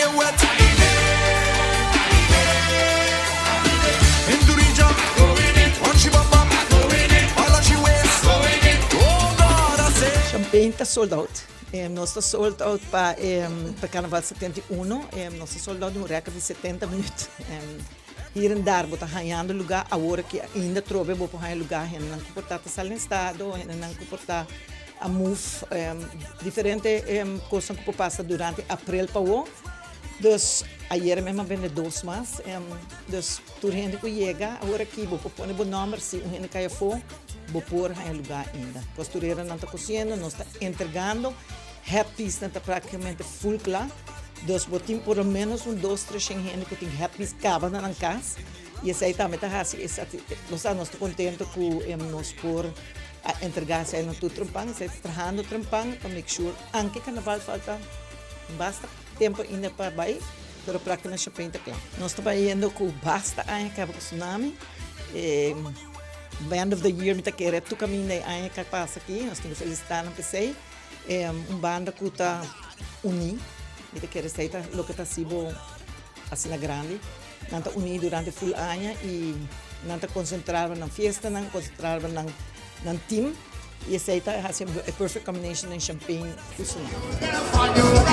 get wet. Into the jump, on she bum bum, all on she waist. Oh God, I say. Champagne ta sold out. Nos ta sold out pa pa Carnaval 71. Nos ta sold out den un record di 70 minuut. Hier en daar bo ta hañando lugar awor aki ainda trobe bo por haña lugar hendenan ku por ta ta sali na estado, hendenan ku por ta a move diferente kosnan ku por pasa durante aprel pa awo. Dus ayera mes a bende dos mas. Dus tur hende ku yega awor aki bo por pone bo nòmber si un hende kai afó bo por haña lugar ainda. Kostureranan ta kosiendo, nos ta entregando, headpiecenan ta praktikamente full kla. Dus bo tin por lo menos un dos tres shen hende ku tin headpiece kaba na nan kas i esei tambe ta hasi e sa nos ta kontento ku nos por a entrega esei na tur trempan. Esei ta trahando trempan pa make sure anke karnaval falta basta tempo ainda pa bai pero praktikamente Champagne ta kla. Nos ta bayendo ku basta aña kaba ku tsunami e band of the year mi ta kere tur kaminda e aña ku a pasa aki nos tin ku felisita nan p'esei. Un banda ku ta uní, mi ta kere esei ta loke ta hasi bo asina grandi. Nan ta uní durante ful aña i nan ta konsentrá riba nan fiestanan, konsentrá riba nan nan team i esei ta hasi e perfect combination den Champagne ku Tsunami.